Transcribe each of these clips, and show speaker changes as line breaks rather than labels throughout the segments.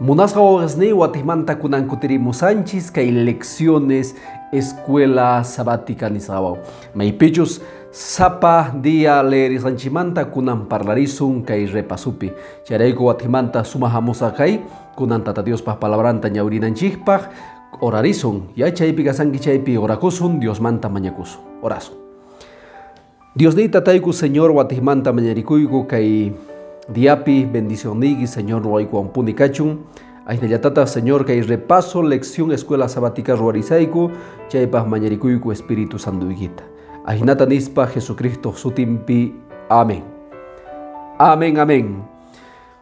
Munasqa wawqesniy watejmanta kunan kutirimusanchis kay lecciones escuela sabática nisqawan. Maypichus sapa día leerisqanchikmanta kunan parlarisun kay repasupi. Chayrayku watejmanta sumaj hamusqa kay kunan Tata Diospaj palabranta ñawirinanchikpaj orarisun. Ya chaypi kasanki chaypi orakusun, Diosmanta mañakusun. Orasun. Diosniy Tatayku Señor watejmanta mañarikuyku kay diapi bendicionniyki Señor nuqaykuwanpuni kachun. Ajinallatataq Señor kay repaso lección escuela sabática ruwarisayku chaypaq mañarikuyku Espíritu Santoykita. Ajinata nispa Jesucristo sutinpi. Amén. Amén, amén.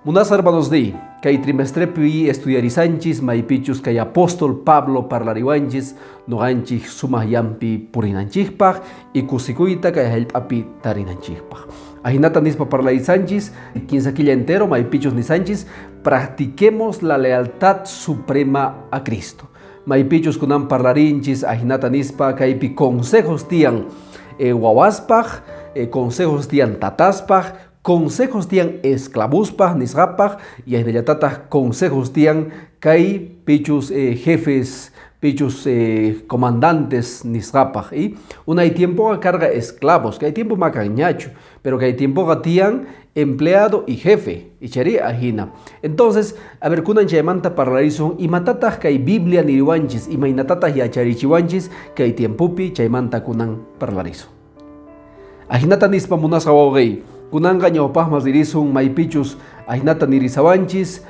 Munasqa hermanosniy, kay trimestrepi estudiarisanchis maypichus kay apóstol Pablo parlariwanchis noqanchik sumaq yampi purinanchikpaq y kusikuyta kay hallp'api tarinanchikpaq. Ajinata nispa parlarisanchis kinsa killa entero maypichus nisanchis practiquemos la lealtad suprema a Cristo. Maypichus kunan parlarinchis ajinata nispa kaypi consejos tiyan wawaspaq, consejos tiyan tataspaq, consejos tiyan esclavospaj nisqapaj y ajinallatataq consejos tiyan kay pichus jefes, pichus comandantes nisqapaj. Y unay tiempoqa karqa esclavos, kay tiempo ma kanñachu, pero kay tiempoqa tiyan empleado y jefe, ichari ajina. Entonces, a ver, kunan chaymanta parlarisun imatataq kay Biblia niriwanchis, imaynatataq yacharichiwanchis kay tiempopi chaymanta kunan parlarisun. Ajinata nispa munasqa wawqiy, kunanqa ñawpaqman ririsun maypichus ajinata nirisawanchis,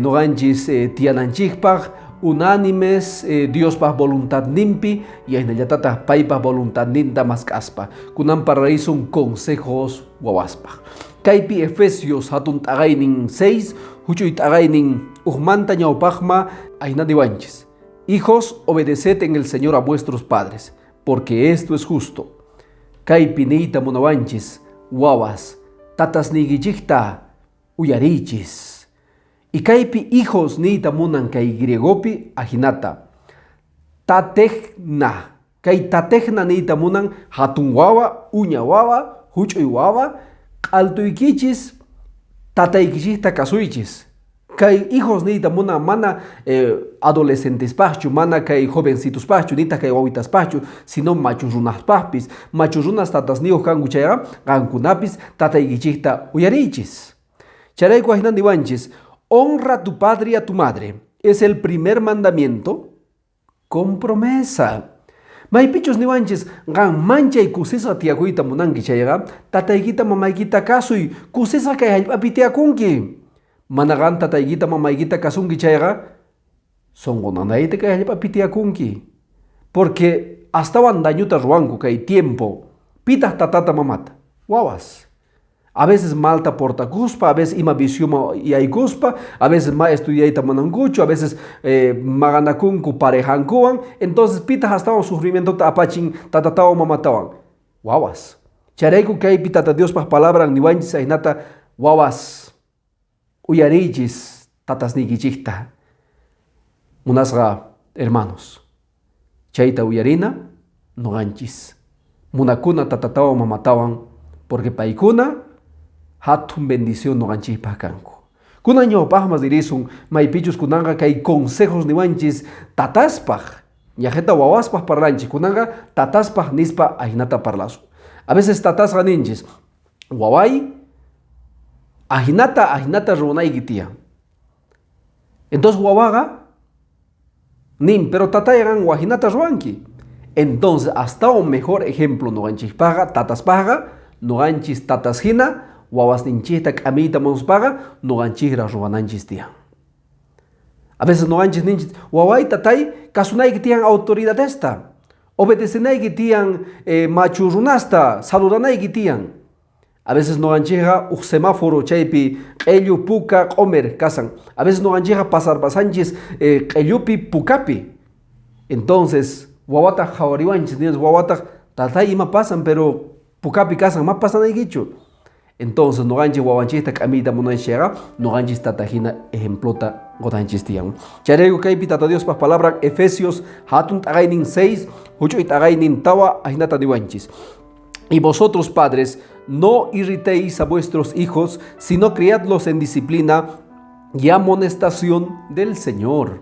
noqanchis tiyananchikpaq unánimes Diospaq voluntadninpi y ajinallatataq paypaq voluntadninta mask'aspa. Kunan parlarisun consejos wawaspaq. Kaypi Efesios hatun t'aqaynin 6, huch'uy t'aqaynin ujmanta ñawpaqma ajina niwanchis. Hijos, obedeced en el Señor a vuestros padres, porque esto es justo. Kaypi niyta munawanchis, wawas, tatasniykichikta uyariychis. Y kaypi hijos niyta munan kay griegopi ajinata, tategna. Kay tategna niyta munan hatun wawa, uña wawa, huch'uy wawa, q'altuykichis, tataykichikta kasuychis. Kay hijos niyta munan mana adolescentespaqchu, mana kay jovencitospaqchu, nitaq kay wawitaspaqchu, sino machu runaspaqpis. Machu runas tatasniyuq kanku chayqa, qankunapis tataykichikta uyariychis. Chayrayku ajina niwanchis, honra a tu padre y a tu madre, es el primer mandamiento con promesa. Maypichus niwanchis, qan manchay kusisqa tiyakuyta munanki chayqa, tataykita mamaykita kasuy, kusisqa kay hallp'api tiyakunki. Mana qan tataykita mamaykita kasunki chayqa, sonqo nanayta kay hallp'api tiyakunki. Porque astawan dañuta ruwanku kay tiempo. Pitaq tatata mamata? Wawas. A veces malta portakuspa, a veces ima vicioma yaykuspa, a veces ma estudiayta munankuchu, a veces maqanakunku parejankuwan. Entonces pitaq astawan sufrimientota apachin tatatawan mamatawan? Wawas. Chayrayku kaypi Tata Diospaq palabran niwanchis ajinata, wawas, uyariychis tatasniykichikta. Munasqa hermanos, chayta uyarina noqanchis. Munakuna tatatawan mamatawan, porque paykuna hatun bendición noqanchikpaq kanku. Kunan ñawpaqman ririsun, maypichus kunanqa kay consejos niwanchis tataspaq, ñaqeta wawaspaq parlanchik, kunanqa tataspaq nispa ajinata parlasun. A veces tatasqa ninchis, waway, ajinata, ajinata ruwanayki tiyan. Entonces wawaqa nin, pero tatayqan wajinata ruwanki. Entonces astawan mejor ejemplo noqanchikpaqqa, tataspaqqa, noqanchis tatas hina wawasninchikta k'amiyta munaspaqa noqanchikra ruwananchis tiyan. A veces noqanchis ninchis, waway tatay kasunayki tiyan autoridadesta, obedecenayki tiyan machu runasta, saludanayki tiyan. A veces noqanchikqa uj semáforo chaypi q'ellu, puka, q'omer kasan. A veces noqanchikqa pasarpasanchis q'ellupi, pukapi. Entonces, wawataq qhawariwanchis, ninchis, wawataq, tatay ima pasan, pero pukapi kasan, ma pasanaykichu. Entonces, noqanchis wawanchikta k'amiyta munanchis chayqa, noqanchis tata hina ejemplota qotanchis tiyan. Chayrayku kaypi Tata Diospaq palabran Efesios hatun t'aqaynin 6, huch'uy t'aqaynin tawa ajinata niwanchis. Y vosotros, padres, no irritéis a vuestros hijos, sino criadlos en disciplina y amonestación del Señor.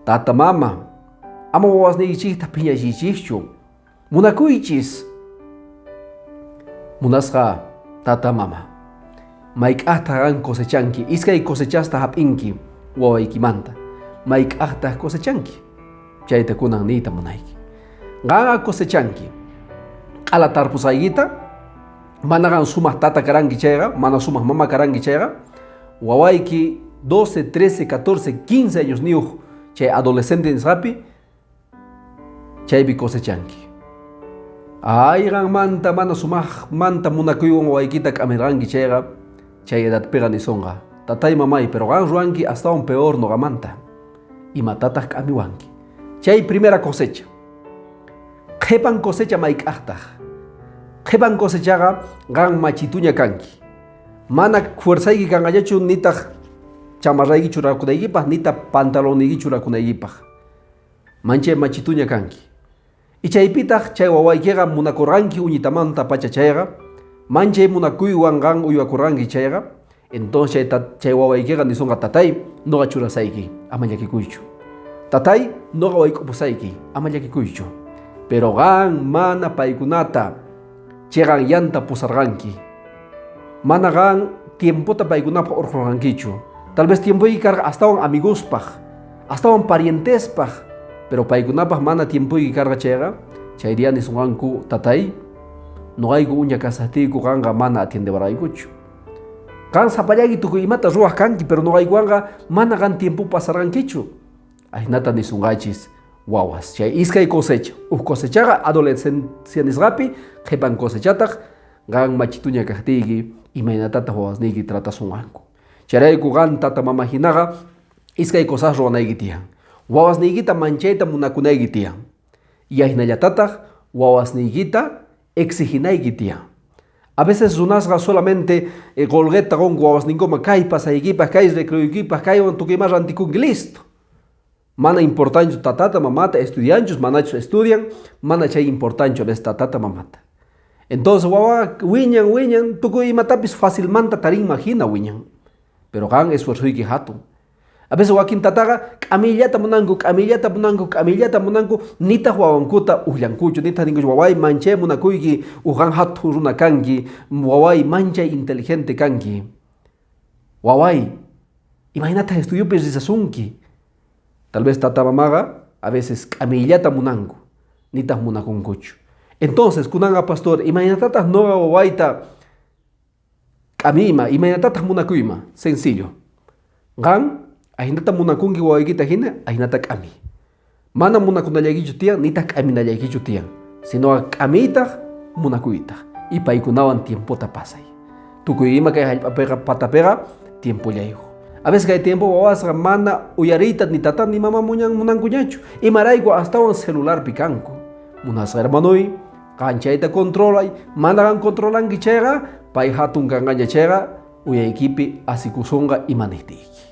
Tata mama, ama wawasniykichikta phiñachiychikchu, munakuychis. Munasqa tata mama, mayk'aqtaq qan cosechanki, iskay cosechasta hap'inki wawaykimanta, mayk'aqtaq cosechanki, chayta kunan niyta munayki. Qanqa cosechanki q'ala tarpusqaykita, mana qan sumaq tata karanki chayqa, mana sumaq mama karanki chayqa, wawayki 12, 13, 14, 15 años niyuq chay adolescente nisqapi chaypi cosechanki. Ay, qanmanta mana sumaqmanta munakuywan wawaykita k'amirqanki chayqa, chay edadpiqa nisonqa, tatay mamay, pero qan ruwanki astawan peor noqamanta. Imatataq k'amiwanki? Chay primera cosecha. Qhipan cosecha mayk'aqtaq? Qhipan cosechaqa qan machituña kanki. Mana fuerzayki kanqallachu nitaq chamarrayki churakunaykipaq, nitaq pantalonniyki churakunaykipaq. Manchay machituña kanki. Y chaypitaq chay wawaykiqa munakurqanki uñitamanta pacha chayqa, manchay munakuywan qan uywakurqanki chayqa, entonces chay wawaykiqa nisonqa, tatay, noqa churasayki, ama llakikuychu. Tatay, noqa wayk'upusayki, ama llakikuychu. Pero qan mana paykunata chiqan yanta pusarqanki. Mana qan tiempota paykunapaq urqurqankichu. Tal vez tiempoyki karqa astawan amigospaq, astawan parientespaq, pero paykunapaq mana tiempoyki karqa chayqa, chay día nisonqanku, tatay, noqayku uña kasaqtiyku qanqa mana atiendewarqaykuchu. Qan sapallayki tukuy imata ruwaq kanki, pero noqaykuwanqa mana qan tiempo pasarqankichu. Ajinata nisonqachis wawas. Chay iskay cosecha. Uj cosechaqa adolescencia nisqapi, qhipan cosechataq qan machituña kaqtiyki imaynatataq wawasniyki tratasunqanku. Chayrayku qan tata mama hinaqa iskay cosas ruwanayki tiyan. Wawasniykita manchayta munakunayki tiyan. Y ajinallatataq wawasniykita exiginayki tiyan. A veces runasqa solamente qolqeta qonku wawasninkuman kay pasaykipaq, kay recreoykipaq, kaywan tukuy ima rantikunki, listo. Mana importanchu tatata, mamata, estudianchus, manachus estudian, mana chay importanchu a veces tatata, mamata. Entonces wawaqa wiñan, wiñan, tukuy imatapis facilmanta tarinman hina wiñan. Pero qan esfuerzoyki hatun. A veces wakin tataqa k'amiyllata munanku, k'amiyllata munanku, k'amiyllata munanku, nitaq wawankuta uqllankuchu, nitaq ninkuchu, waway manchay munakuyki, uqan hatun runa kanki, waway manchay inteligente kanki. Waway, imaynataq estudiopi risasunki? Tal vez tata mamaqa a veces k'amiyllata munanku, nitaq munakunkuchu. Entonces, kunanqa pastor, imaynatataq noqa wawayta k'amiyma, imaynatataq munakuyma? Sencillo. Qan ahinata munakunki wawaykita hina, ahinata k'amiy. Mana munakunallaykichu tiyan, nitaq k'aminallaykichu tiyan, sino k'amiytaq, munakuytaq. Y paykunawan tiempota pasay. Tukuy ima kay hallp'apiqa patapiqa tiempollayuq. A veces kay tiempo wawasqa mana uyariyta ni tata ni mama munankuñachu. Imarayku astawan celularpi kanku. Munasqa hermanoy, qan chayta controlay, mana qan controlanki chayqa, pay hatun kanqaña chayqa, uyaykipi asikusunqa ima niqtiyki.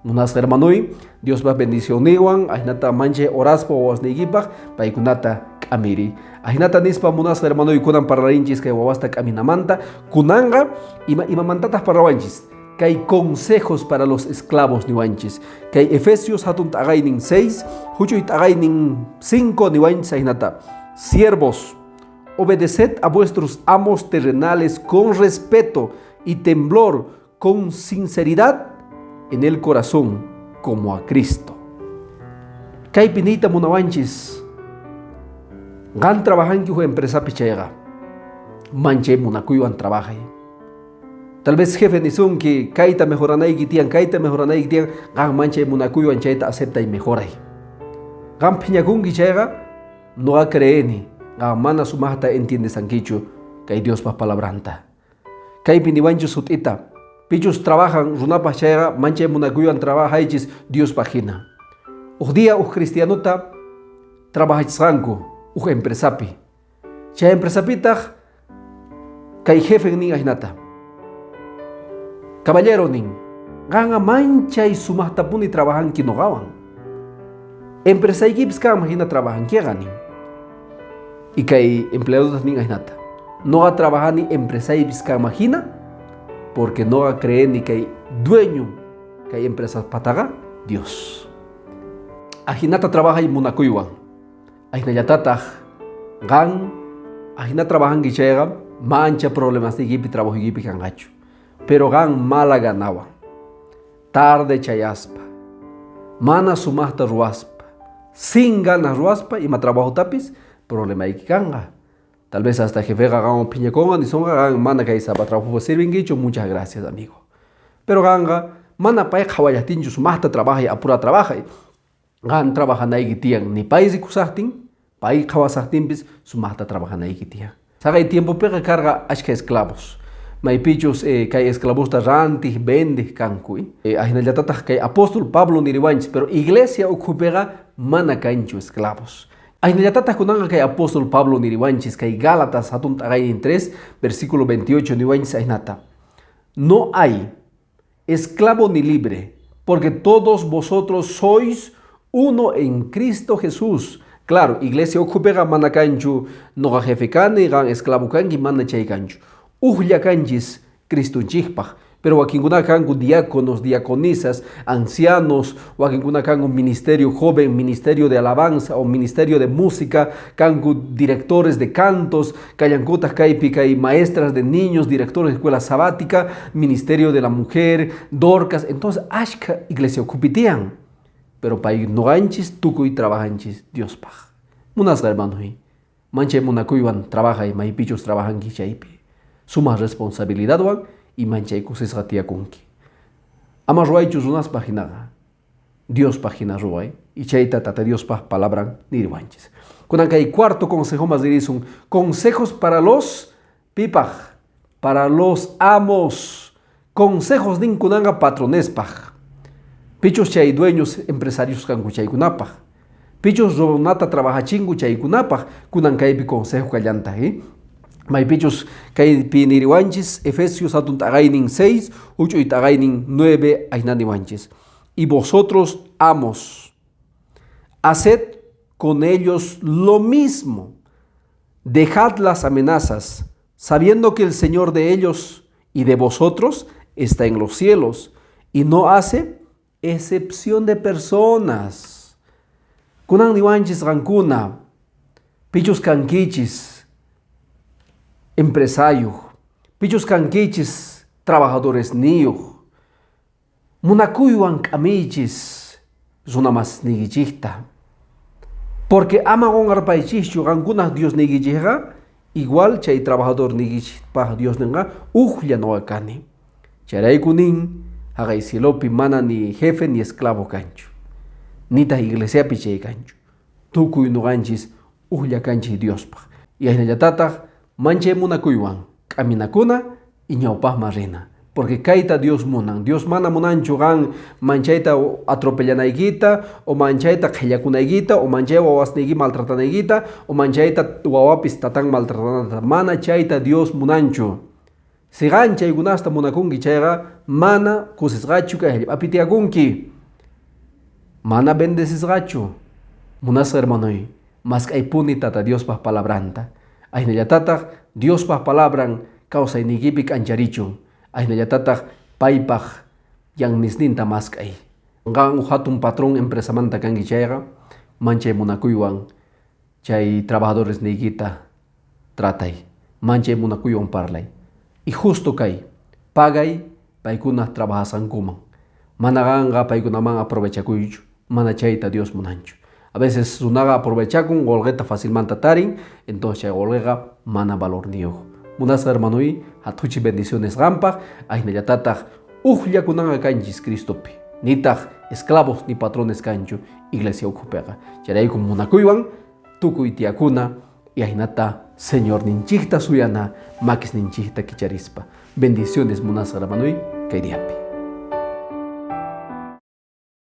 Munasqa hermanoy, Diospaq bendicionninwan, ahinata manchay oraspa wawasniykipaq paykunata k'amiriy. Ahinata nispa munasqa hermanoy, kunan parlarinchis kay wawasta k'aminamanta. Kunanqa imamantataq parlawanchis? Kay consejos para los esclavos niwanchis. Kay Efesios hatun t'aqaynin 6, huch'uy t'aqaynin 5 niwanchis ahinata. Siervos, obedeced a vuestros amos terrenales con respeto y temblor, con sinceridad en el corazón, como a Cristo. Kaypi niyta munawanchis, qan trabajanki huk empresapi chayqa, manchay munakuywan trabajay. Tal vez jefe nisunki, kayta mejoranayki tiyan, kayta mejoranayki tiyan, qan manchay munakuywan chayta aceptay mejoray. Qan phiñakunki chayqa, noqa creeni, qan mana sumaqta entiendesankichu kay Diospa palabranta. Kaypi niwanchis sut'ita, pichus trabajan runapaq chayqa manchay munakuywan trabajaychis Diospaq hina. Uj día uj cristianota trabajachisqanku uj empresapi. Chay empresapitaq kay jefen nin ahinata. Caballero nin, qanqa manchay sumaqtapuni trabajanki noqawan. Empresaykipis kanman hina trabajankiqa nin. Y kay empleadotaq nin ahinata. Noqa trabajani empresaypis kanman hina porque noqa creeni kay dueño Kay empresaspataqa Dios. Ajinata trabajay munakuywan. Ajinallatataq qan ajina trabajanki chayqa mancha problemasniykipi trabajoykipi kanqachu. Pero qan mala ganawan. Tarde chayaspa. Mana sumaqta ruwaspa. Sin ganas ruwaspa ima trabajotapis problemayki kanqa. Tal vez hasta jefeqa qanwan phiñakunqa nisonqa qan mana kay sapa trabajopa sirvinkichu, muchas gracias amigo. Pero qanqa mana pay qhawallaqtinchu sumaqta trabajay, apura trabajay. Qan trabajanayki tiyan ni pay rikusaqtin, pay qhawasaqtinpis sumaqta trabajanayki tiyan. Saqay tiempopiqa karqa achkha esclavos. Maypichus kay esclavosta rantiq, vendeq kanku. Ajinallatataq kay apóstol Pablo niriwanchis, pero iglesia ukhupiqa mana kanchu esclavos. Ajinallatataq kunanqa kay apóstol Pablo niriwanchis, kay Gálatas hatun t'aqaynin 3, versículo 28 niwanchis ajinata. No hay esclavo ni libre, porque todos vosotros sois uno en Cristo Jesús. Claro, iglesia ukhupiqa mana kanchu noqa jefe kani, qan esclavo kanki, mana chay kanchu. Ujlla kanchis Cristonchikpaq. Pero wakinkuna kanku diáconos, diaconisas, ancianos, wakinkuna kanku ministerio joven, ministerio de alabanza o ministerio de música, kanku directores de cantos, kallankutaq kaypi kay maestras de niños, directores de escuela sabática, ministerio de la mujer, Dorcas. Entonces, ashka iglesia ukhupi tiyan. Pero pay noqanchis tukuy trabajanchis Diospaq. Munasqa hermanoy, manchay munakuywan trabajay maypichus trabajanki chaypi. Suma responsabilidadwan y manchay kusisqa tiyakunki. Ama ruwaychu runaspaq hinaqa, Diospaq hina ruway y chayta Tata Diospaq palabran niriwanchis. Kunan kay cuarto consejo más dirisun, consejos para los pipaq, para los amos. Consejos nin kunanqa patronespaq. Pichus chay dueños empresarios kanku chaykunapaq. Pichus runata trabajachinku chaykunapaq, kunan kaypi consejo kallantaq, Maypichus kaypi niriwanchis, Efesios hatun t'aqaynin 6, huch'uy t'aqaynin 9, ajina niwanchis. Y vosotros, amos, haced con ellos lo mismo. Dejad las amenazas, sabiendo que el Señor de ellos y de vosotros está en los cielos y no hace excepción de personas. Kunan niwanchis qankuna, pichus kankichis empresayuq, pichus kankichis trabajadores niyuq, munakuywan k'amiychis runamasniykichikta. Porque ama qunqarpaychischu qankunaq Diosniykichikqa igual chay trabajador niykichikpaq Diosninqa ujlla nuqa kani. Chayrayku nin haqay cielopi mana ni jefe ni esclavo kanchu. Nitaq iglesiapi chay kanchu. Tukuy nuqanchis ujlla kanchis Diospaq. Y ajinallatataq manchay munakuywan k'aminakuna y ñawpaqman rina. Porque kayta Dios munan. Dios mana munanchu qan manchayta atropellanaykita, o manchayta qhillakunaykita, o manchay wawasniyki maltratanaykita, o manchayta wawapis tatan maltratanata. Mana chayta Dios munanchu. Si qan chaykunasta munakunki chayqa mana kusisqachu kay hallp'api tiyakunki. Mana bendecisqachu. Munasqa hermanoy, mask'aypuni Tata Diospaq palabranta. Ajinallatataq Diospaq palabran kawsayniykipi k'ancharichun. Ajinallatataq paypaq yannisninta mask'ay. Qan hatun patrón empresamanta kanki chayqa, manchay munakuywan chay trabajadores niykita tratay. Manchay munakuywan parlay. Y justo kay, pagay paykuna trabajasqankuman. Mana qanqa paykunaman aprovechakuychu. Mana chayta Dios munanchu. A veces runaqa aprovechakun qolqeta facilmanta tarin, entonces chay qolqeqa mana valorniyuq. Munasqa hermanoy, hathuchi bendiciones qanpaq, ajinallatataq ujllakunanqa kanchis Cristopi. Nitaq esclavos ni patrones kanchu iglesia ukhupiqa. Chayrayku munakuywan tukuy tiyakuna y ajinata Señorninchikta suyana makisninchikta kicharispa. Bendiciones munasqa hermanoy kay diapi.